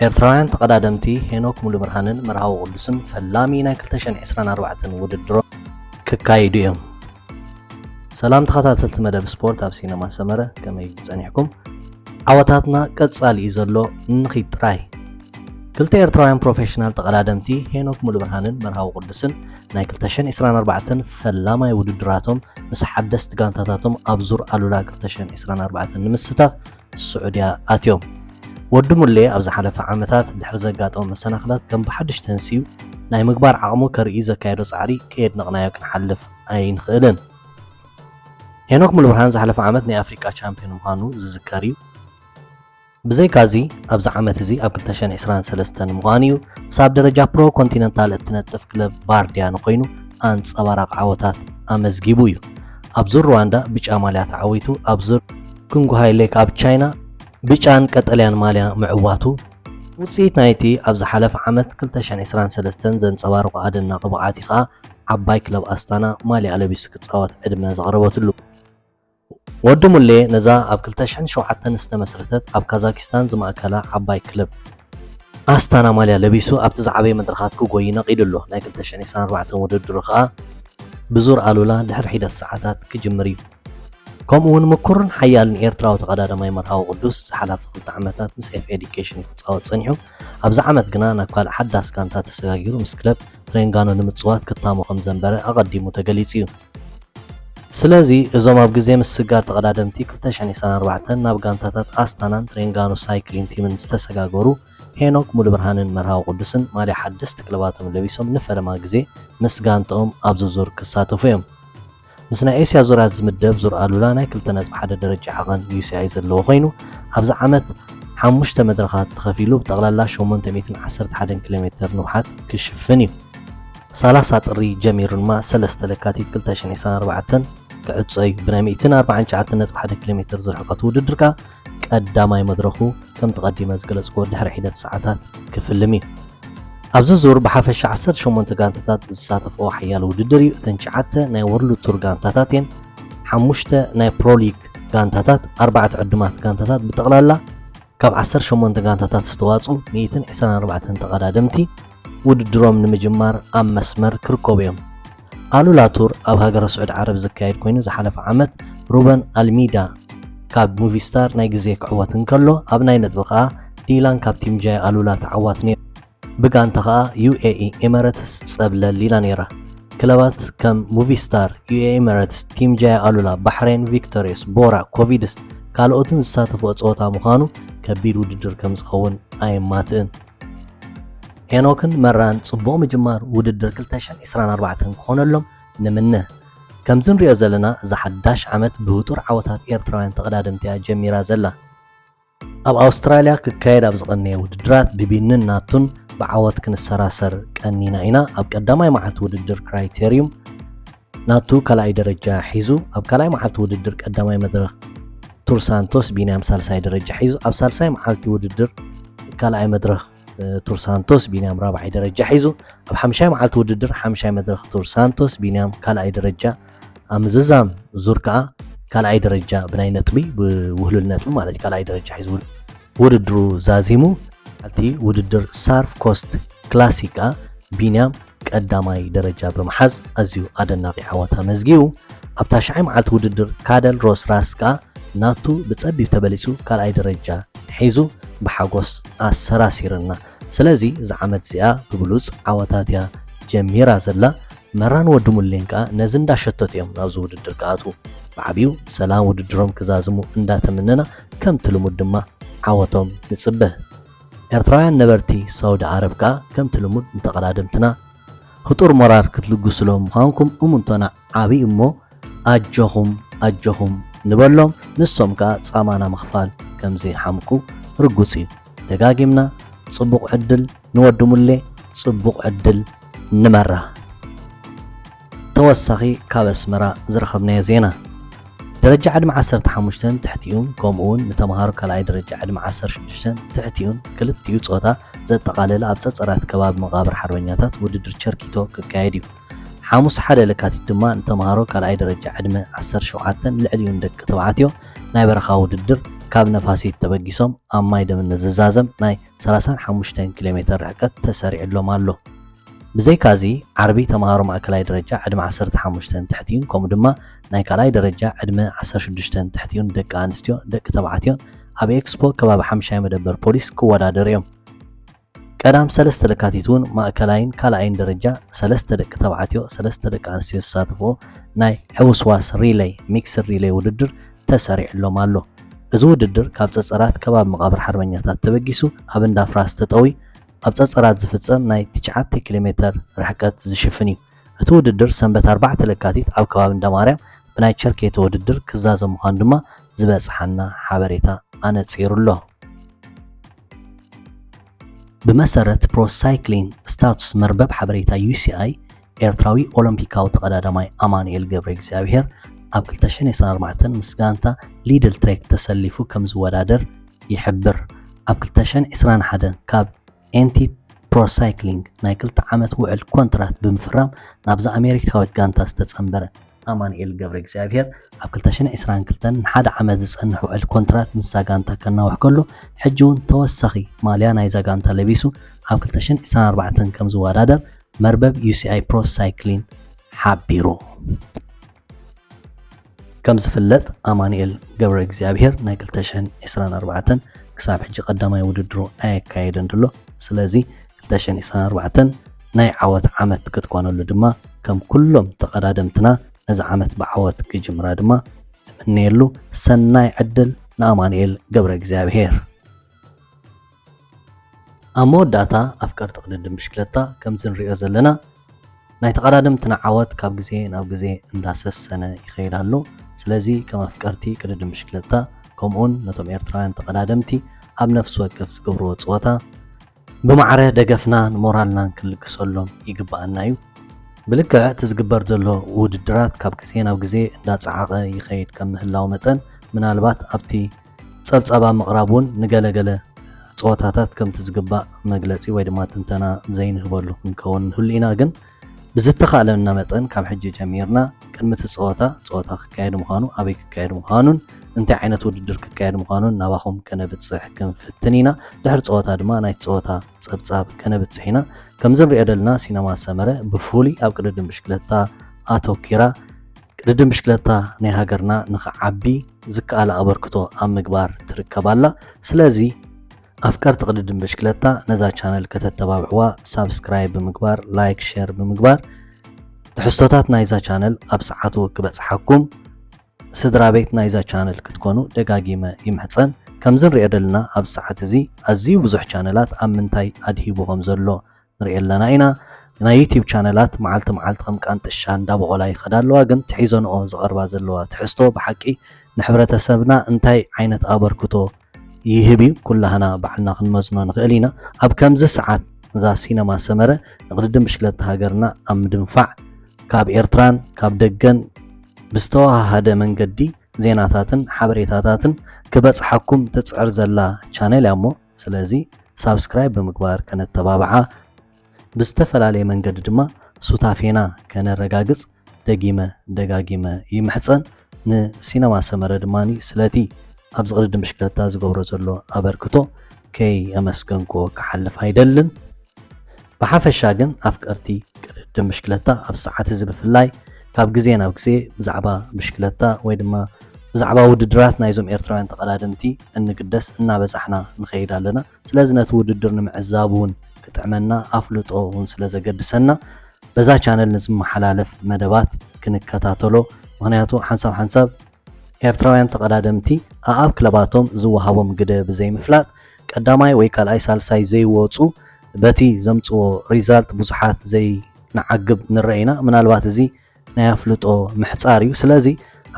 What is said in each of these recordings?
ኤርትራውያን ተቐዳደምቲ ሄኖክ ሙሉብርሃንን መርሃዊ ቅዱስን ፈላሚ ናይ ክልተ ሽሕን ዕስራን ኣርባዕተን ውድድሮም ክካይዱ እዮም። ሰላም ተኸታተልቲ መደብ ስፖርት ኣብ ሲነማ ሰመረ፣ ከመይ ጸኒሕኩም? ዓወታትና ቀጻሊ እዩ ዘሎ፣ እንኺድ ጥራይ። ክልተ ኤርትራውያን ፕሮፌሽናል ተቐዳደምቲ ሄኖክ ሙሉብርሃንን መርሃዊ ቅዱስን ናይ ክልተ ሽሕን ዕስራን ኣርባዕተን ፈላማይ ውድድራቶም ምስ ሓደስቲ ጋንታታቶም ኣብ ዙር ኣሉላ ክልተ ሽሕን ዕስራን ኣርባዕተን ንምስታፍ ስዑድያ ኣትዮም። ወዲ ሙሌ ኣብ ዝሓለፈ ዓመታት ድሕሪ ዘጋጠሞ መሰናኽላት ከም ብሓድሽ ተንሲኡ ናይ ምግባር ዓቕሙ ከርኢ ዘካየዶ ጻዕሪ ከየድነቕናዮ ክንሓልፍ ኣይንኽእልን። ሄኖክ ሙሉብርሃን ዝሓለፈ ዓመት ናይ ኣፍሪቃ ቻምፒዮን ምዃኑ ዝዝከር እዩ። ብዘይካዚ ኣብዚ ዓመት እዚ ኣብ ክልተ ሽሕን ዕስራን ሰለስተን ምዃኑ እዩ ምስ ኣብ ደረጃ ፕሮ ኮንቲነንታል እትነጥፍ ክለብ ባርዲያን ኮይኑ ኣንጸባራቒ ዓወታት ኣመዝጊቡ እዩ። ኣብ ዙር ሩዋንዳ ብጫ ማልያ ተዓዊቱ፣ ኣብ ዙር ኩንጉሃይ ሌክ ኣብ ቻይና ብጫን ቀጠልያን ማልያ ምዕዋቱ፣ ውጽኢት ናይቲ ኣብ ዝሓለፈ ዓመት ክልተ ሽሕን ዕስራን ሰለስተን ዘንጸባረቖ ኣደናቒ ብቕዓት እዩ ከኣ ዓባይ ክለብ ኣስታና ማልያ ለቢሱ ክጻወት ዕድመ ዘቕረበትሉ። ወዲ ሙሌ ነዛ ኣብ ክልተ ሽሕን ሸውዓተን ዝተመስረተት ኣብ ካዛኪስታን ዝማእከላ ዓባይ ክለብ ኣስታና ማልያ ለቢሱ ኣብቲ ዝዓበየ መድረኻት ክጎዪ ነቒዱ ኣሎ። ናይ ክልተ ሽሕን ዕስራን ኣርባዕተን ውድድሩ ከኣ ብዙር ኣሉላ ድሕሪ ሒደት ሰዓታት ክጅምር እዩ። ከምኡ እውን ምኩርን ሓያልን ኤርትራዊ ተቐዳዳማይ መርሃዊ ቅዱስ ዝሓለፈ ክልተ ዓመታት ምስ ኤፍ ኤ ዲኬሽን ክጻወት ጸኒሑ፣ ኣብዚ ዓመት ግና ናብ ካልእ ሓዳስ ጋንታ ተሰጋጊሩ ምስ ክለብ ትሬንጋኖ ንምጽዋት ክታሞ ከም ዘንበረ ኣቐዲሙ ተገሊጹ እዩ። ስለዚ እዞም ኣብ ግዜ ምስግጋር ተቐዳደምቲ ክልተ ሽሕን ዕስራን ኣርባዕተን ናብ ጋንታታት ኣስታናን ትሬንጋኖ ሳይክሊን ቲምን ዝተሰጋገሩ ሄኖክ ሙሉብርሃንን መርሃዊ ቅዱስን ማልያ ሓደስቲ ክለባቶም ለቢሶም ንፈለማ ግዜ ምስ ጋንትኦም ኣብዚ ዙር ክሳተፉ እዮም። ምስ ናይ ኤስያ ዙራት ዝምደብ ዙር ኣሉላ ናይ ክልተ ነጥቢ ሓደ ደረጃ ዓቐን ዩ ሲ ኣይ ዘለዎ ኮይኑ ኣብዚ ዓመት ሓሙሽተ መድረኻት ተኸፊሉ ብጠቕላላ ሸሞንተ ሚእትን ዓሰርተ ሓደን ኪሎ ሜተር ንውሓት ክሽፍን እዩ። ሰላሳ ጥሪ ጀሚሩ ድማ ሰለስተ ለካቲት ክልተ ሽሕን ዕስራን ኣርባዕተን ክዕጾ እዩ። ብናይ ሚእትን ኣርባዓን ትሽዓተን ነጥቢ ሓደ ኪሎ ሜተር ዝርሕቀቱ ውድድር ከኣ ቀዳማይ መድረኹ ከምቲ ቀዲመ ዝገለጽኩዎ ድሕሪ ሒደት ሰዓታት ክፍልም እዩ። ኣብዚ ዙር ብሓፈሻ ዓሰርተ ሸሞንተ ጋንታታት ዝሳተፍኦ ሓያል ውድድር እዩ። እተን ትሽዓተ ናይ ወርልድ ቱር ጋንታታት እየን። ሓሙሽተ ናይ ፕሮ ሊግ ጋንታታት፣ ኣርባዕተ ዕዱማት ጋንታታት ብጠቕላላ ካብ ዓሰርተ ሸሞንተ ጋንታታት ዝተዋጽኡ ሚእትን ዕስራን ኣርባዕተን ተቐዳደምቲ ውድድሮም ንምጅማር ኣብ መስመር ክርከቡ እዮም። ኣሉላ ቱር ኣብ ሃገረ ስዑድ ዓረብ ዝካየድ ኮይኑ ዝሓለፈ ዓመት ሩበን ኣልሚዳ ካብ ሙቪስታር ናይ ግዜ ክዕወት እንከሎ ኣብ ናይ ነጥቢ ከኣ ዲላን ካብ ቲም ጃይ ኣሉላ ተዓዋቲ ነይሩ። ብጋንታ ከኣ ዩ ኤ ኢ ኤመረትስ ጸብለል ኢላ ነይራ። ክለባት ከም ሙቪስታር፣ ዩ ኤ ኢ ኤመረትስ፣ ቲም ጃይ ኣሉላ፣ ባሕሬን ቪክቶሪየስ፣ ቦራ፣ ኮቪድስ ካልኦትን ዝሳተፍኦ ጸወታ ምዃኑ ከቢድ ውድድር ከም ዝኸውን ኣየማትእን። ሄኖክን መራን ጽቡቕ ምጅማር ውድድር ክልተ ሽሕን ዕስራን ኣርባዕተን ክኾነሎም ንምነ። ከምዚ ንሪኦ ዘለና እዚ ሓዳሽ ዓመት ብህጡር ዓወታት ኤርትራውያን ተቐዳደምቲ እያ ጀሚራ ዘላ። ኣብ ኣውስትራልያ ክካየድ ኣብ ዝቐነየ ውድድራት ብቢንን ናቱን ብዓወት ክንሰራሰር ቀኒና ኢና። ኣብ ቀዳማይ መዓልቲ ውድድር ክራይቴርዩም ናቱ ካልኣይ ደረጃ ሒዙ፣ ኣብ ካልኣይ መዓልቲ ውድድር ቀዳማይ መድረኽ ቱር ሳንቶስ ቢንያም ሳልሳይ ደረጃ ሒዙ፣ ኣብ ሳልሳይ መዓልቲ ውድድር ካልኣይ መድረኽ እ፣ ቱር ሳንቶስ ቢንያም ራብዓይ ደረጃ ሒዙ፣ ኣብ ሓምሻይ መዓልቲ ውድድር ሓምሻይ መድረኽ ቱር ሳንቶስ ቢንያም ካልኣይ ደረጃ፣ ኣብ ምዝዛም ዙር ከኣ ካልኣይ ደረጃ ብናይ ነጥቢ፣ ብውህሉል ነጥቢ ማለት እዩ፣ ካልኣይ ደረጃ ሒዙ ውድ-፣ ውድድሩ ዛዚሙ። ኣብቲ ውድድር ሳርፍ ኮስት ክላሲክ ከኣ ቢንያም ቀዳማይ ደረጃ ብምሓዝ ኣዝዩ ኣደናቒ ዓወት ኣመዝጊቡ። ኣብ ታሽዓይ መዓልቲ ውድድር ካደል ሮስ ራስ ከኣ ናቱ ብጸቢብ ተበሊጹ ካልኣይ ደረጃ ሒዙ ብሓጎስ ኣሰራሲርና። ስለዚ እዛ ዓመት እዚኣ ብብሉጽ ዓወታት እያ ጀሚራ ዘላ። መራን ወዲ ሙሌን ከኣ ነዚ እንዳሸተቱ እዮም ናብዚ ውድድር ክኣትዉ። ብዓቢኡ ብሰላም ውድድሮም ክዛዝሙ እንዳተመነና ከምቲ ልሙድ ድማ ዓወቶም ንጽበ። ኤርትራውያን ነበርቲ ሳውዲ ዓረብ ከኣ ከምቲ ልሙድ ንተቐዳደምትና ህጡር ሞራር ክትልግሱሎም ምዃንኩም እሙንቶና ዓቢ እሞ ኣጆኹም ኣጆኹም ንበሎም። ንሶም ከኣ ጻማና ምኽፋል ከም ዘይሓምቁ ርጉጽ እዩ። ደጋጊምና ጽቡቕ ዕድል ንወዲ ሙሌ፣ ጽቡቕ ዕድል ንመራ። ተወሳኺ ካብ ኣስመራ ዝረኸብናዮ ዜና። ደረጃ ዕድመ ዓሰርተ ሓሙሽተን ትሕቲኡን ከምኡውን ንተምሃሮ ካልኣይ ደረጃ ዕድመ ዓሰርተ ሽዱሽተን ትሕቲኡን ክልቲኡ ጾታ ዘጠቓለለ ኣብ ጸጸራት ከባቢ መቓብር ሓርበኛታት ውድድር ቸርኪቶ ክካየድ እዩ። ሓሙስ ሓደ ለካቲት ድማ ንተምሃሮ ካልኣይ ደረጃ ዕድመ ዓሰርተ ሸውዓተን ልዕሊኡን ደቂ ተባዕትዮ ናይ በረኻ ውድድር ካብ ነፋሲት ተበጊሶም ኣብ ማይ ደም ንዝዛዘም ናይ ሰላሳን ሓሙሽተን ኪሎ ሜተር ርሕቀት ተሰሪዕሎም ኣሎ። ብዘይካዚ፣ ዓርቢ ተምሃሮ ማእከላይ ደረጃ ዕድመ ዓሰርተ ሓሙሽተን ትሕቲኡን ከምኡ ድማ ናይ ካልኣይ ደረጃ ዕድመ ዓሰርተ ሽዱሽተን ትሕቲኡን ደቂ ኣንስትዮ ደቂ ተባዕትዮን ኣብ ኤክስፖ ከባቢ ሓምሻይ መደበር ፖሊስ ክወዳደሩ እዮም። ቀዳም ሰለስተ ለካቲት እውን ማእከላይን ካልኣይን ደረጃ ሰለስተ ደቂ ተባዕትዮ ሰለስተ ደቂ ኣንስትዮ ዝሳተፍዎ ናይ ሕውስዋስ ሪለይ ሚክስድ ሪለይ ውድድር ተሰሪዕሎም ኣሎ። እዚ ውድድር ካብ ጸጸራት ከባቢ መቓብር ሓርበኛታት ተበጊሱ ኣብ እንዳ ፍራስ ተጠዊ ኣብ ጸጸራት ዝፍጸም ናይ ትሽዓተ ኪሎ ሜተር ርሕቀት ዝሽፍን እዩ። እቲ ውድድር ሰንበት ኣርባዕተ ለካቲት ኣብ ከባቢ እንዳ ማርያም ብናይ ቸርኬቶ ውድድር ክዛዘም ምዃኑ ድማ ዝበጽሓና ሓበሬታ ኣነጺሩ ኣሎ። ብመሰረት ፕሮ ሳይክሊን ስታቱስ መርበብ ሓበሬታ ዩ ሲ ኣይ፣ ኤርትራዊ ኦሎምፒካዊ ተቐዳዳማይ ኣማኑኤል ገብረ እግዚኣብሔር ኣብ ክልተ ሽሕን ዕስራን ኣርባዕተን ምስ ጋንታ ሊድል ትሬክ ተሰሊፉ ከም ዝወዳደር ይሕብር። ኣብ ክልተ ሽሕን ዕስራን ሓደን ካብ ኤንቲት ፕሮ ሳይክሊንግ ናይ ክልተ ዓመት ውዕል ኮንትራት ብምፍራም ናብዛ ኣሜሪካዊት ጋንታ ዝተጸንበረ ኣማኑኤል ገብረ እግዚኣብሔር ኣብ ክልተ ሽሕን ዕስራን ክልተን ንሓደ ዓመት ዝጸንሕ ውዕል ኮንትራት ምስዛ ጋንታ ከናውሕ ከሎ፣ ሕጂ እውን ተወሳኺ ማልያ ናይዛ ጋንታ ለቢሱ ኣብ ክልተ ሽሕን ዕስራን ኣርባዕተን ከም ዝወዳደር መርበብ ዩ ሲ ኣይ ፕሮ ሳይክሊን ሓቢሩ። ከም ዝፍለጥ ኣማኑኤል ገብረ እግዚኣብሔር ናይ ክልተ ሽሕን ዕስራን ኣርባዕተን ክሳብ ሕጂ ቀዳማይ ውድድሩ ኣየካየደን ዘሎ። ስለዚ ክልተ ሽሕን ዕስራን ኣርባዕተን ናይ ዓወት ዓመት ክትኮነሉ ድማ ከም ኩሎም ተቐዳደምትና ነዚ ዓመት ብዓወት ክጅምራ ድማ ንምነየሉ። ሰናይ ዕድል ንኣማኑኤል ገብረ እግዚኣብሔር። ኣብ መወዳእታ ኣፍቀርቲ ቅድድም ብሽክለታ ከምዚ ንሪኦ ዘለና ናይ ተቐዳደምትና ዓወት ካብ ግዜ ናብ ግዜ እንዳሰሰነ ይኸይድ ኣሎ። ስለዚ ከም ኣፍቀርቲ ቅድድም ብሽክለታ ከምኡውን ነቶም ኤርትራውያን ተቐዳደምቲ ኣብ ነፍሲ ወከፍ ዝገብርዎ ጸወታ ብማዕረ ደገፍናን ሞራልናን ክንልግሰሎም ይግብኣና እዩ። ብልክዕ እቲ ዝግበር ዘሎ ውድድራት ካብ ግዜ ናብ ግዜ እንዳጸዓቐ ይኸይድ ከም ምህላው መጠን ምናልባት ኣብቲ ጸብጻብ ኣብ ምቕራብ እውን ንገለገለ ጸወታታት ከምቲ ዝግባእ መግለጺ ወይ ድማ ትንተና ዘይንህበሉ ክንከውን ንህሉ ኢና። ግን ብዝተኻእለና መጠን ካብ ሕጂ ጀሚርና ቅድሚ እቲ ጸወታ፣ ጸወታ ክካየድ ምዃኑ፣ ኣበይ ክካየድ ምዃኑን እንታይ ዓይነት ውድድር ክካየድ ምዃኑን ናባኹም ከነብጽሕ ክንፍትን ኢና። ድሕሪ ጸወታ ድማ ናይቲ ጸወታ ጸብጻብ ከነብጽሕ ኢና። ከምዚ ንሪኦ ዘለና ሲነማ ሰመረ ብፍሉይ ኣብ ቅድድም ብሽክለታ ኣተኪራ ቅድድም ብሽክለታ ናይ ሃገርና ንኽዓቢ ዝከኣላ ኣበርክቶ ኣብ ምግባር ትርከብ ኣላ። ስለዚ ኣፍቀርቲ ቅድድም ብሽክለታ ነዛ ቻነል ከተተባብዕዋ ሳብስክራይብ ብምግባር፣ ላይክ፣ ሸር ብምግባር ትሕዝቶታት ናይዛ ቻነል ኣብ ሰዓቱ ክበጽሓኩም ስድራ ቤት ናይዛ ቻነል ክትኮኑ ደጋጊመ ይምሕጸን። ከምዚ ንሪኦ ዘለና ኣብዚ ሰዓት እዚ ኣዝዩ ብዙሕ ቻነላት ኣብ ምንታይ ኣድሂቡ ከም ዘሎ ንርኢ ኣለና ኢና። ናይ ዩቲዩብ ቻነላት መዓልቲ መዓልቲ ከም ቃንጥሻ እንዳበቖላ ይኸዳ ኣለዋ፣ ግን ትሒዘንኦ ዝቐርባ ዘለዋ ትሕዝቶ ብሓቂ ንሕብረተሰብና እንታይ ዓይነት ኣበርክቶ ይህብ እዩ ኩላህና ባዕልና ክንመዝኖ ንኽእል ኢና። ኣብ ከምዚ ሰዓት እዛ ሲነማ ሰመረ ንቅድድም ብሽክለታ ሃገርና ኣብ ምድንፋዕ ካብ ኤርትራን ካብ ደገን ብዝተወሃሃደ መንገዲ ዜናታትን ሓበሬታታትን ክበጽሓኩም ትጽዕር ዘላ ቻነል እያ እሞ፣ ስለዚ ሳብስክራይብ ብምግባር ከነተባብዓ ብዝተፈላለየ መንገዲ ድማ ሱታፌና ከነረጋግጽ ደጊመ ደጋጊመ ይምሕጸን። ንሲነማ ሰመረ ድማ ስለቲ ኣብዚ ቅድድም ብሽክለታ ዝገብሮ ዘሎ ኣበርክቶ ከየመስገንክዎ ክሓልፍ ኣይደልን። ብሓፈሻ ግን ኣፍቀርቲ ቅድድም ብሽክለታ ኣብ ሰዓት እዚ ብፍላይ ካብ ግዜ ናብ ግዜ ብዛዕባ ብሽክለታ ወይ ድማ ብዛዕባ ውድድራት ናይዞም ኤርትራውያን ተቐዳደምቲ እንግደስ እናበዛሕና ንኸይድ ኣለና። ስለዚ ነቲ ውድድር ንምዕዛብ እውን ክጥዕመና ኣፍልጦ እውን ስለ ዘገድሰና በዛ ቻነል ንዝመሓላለፍ መደባት ክንከታተሎ። ምኽንያቱ ሓንሳብ ሓንሳብ ኤርትራውያን ተቐዳደምቲ ኣኣብ ክለባቶም ዝወሃቦም ግደ ብዘይምፍላጥ ቀዳማይ ወይ ካልኣይ ሳልሳይ ዘይወፁ በቲ ዘምፅዎ ሪዛልት ብዙሓት ዘይንዓግብ ንረአ ኢና። ምናልባት እዚ ናይ ኣፍልጦ ምሕፃር እዩ። ስለዚ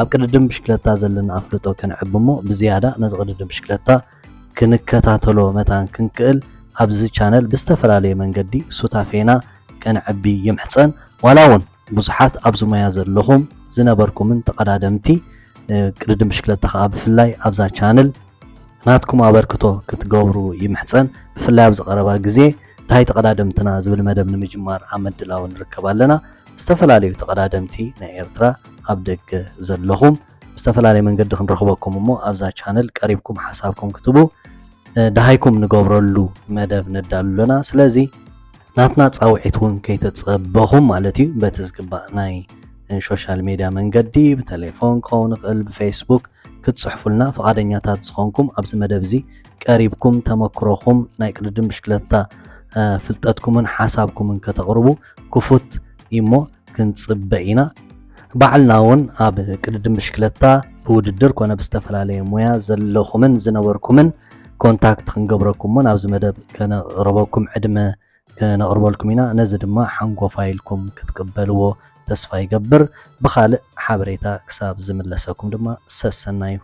ኣብ ቅድድም ብሽክለታ ዘለና ኣፍልጦ ከነዕቢ እሞ ብዝያዳ ነዚ ቅድድም ብሽክለታ ክንከታተሎ መታን ክንክእል ኣብዚ ቻነል ብዝተፈላለየ መንገዲ ሱታፌና ከነዕቢ ይምሕፀን። ዋላ እውን ብዙሓት ኣብዚ ሞያ ዘለኹም ዝነበርኩምን ተቐዳደምቲ ቅድድም ብሽክለታ ከዓ ብፍላይ ኣብዛ ቻነል ናትኩም ኣበርክቶ ክትገብሩ ይምሕፀን። ብፍላይ ኣብዚ ቀረባ ግዜ ድሃይ ተቐዳደምትና ዝብል መደብ ንምጅማር ኣብ ምድላው ንርከብ ኣለና። ዝተፈላለዩ ተቐዳደምቲ ናይ ኤርትራ ኣብ ደገ ዘለኹም ብዝተፈላለየ መንገዲ ክንረኽበኩም እሞ ኣብዛ ቻነል ቀሪብኩም ሓሳብኩም ክትቡ ደሃይኩም ንገብረሉ መደብ ነዳሉ ኣለና። ስለዚ ናትና ፃውዒት እውን ከይተፀበኹም ማለት እዩ። በቲ ዝግባእ ናይ ሶሻል ሜድያ መንገዲ ብቴሌፎን ክኸውን ይኽእል፣ ብፌስቡክ ክትፅሕፉልና ፍቓደኛታት ዝኾንኩም ኣብዚ መደብ እዚ ቀሪብኩም ተመክሮኹም ናይ ቅድድም ብሽክለታ ፍልጠትኩምን ሓሳብኩምን ከተቕርቡ ክፉት እሞ ክንፅበ ኢና። ባዕልና እውን ኣብ ቅድድም ብሽክለታ ብውድድር ኮነ ብዝተፈላለየ ሙያ ዘለኹምን ዝነበርኩምን ኮንታክት ክንገብረኩም እውን ኣብዚ መደብ ከነቕርበኩም ዕድመ ከነቕርበልኩም ኢና። ነዚ ድማ ሓንጎፋይ ኢልኩም ክትቅበልዎ ተስፋ ይገብር። ብኻልእ ሓበሬታ ክሳብ ዝምለሰኩም ድማ ሰሰናዩ።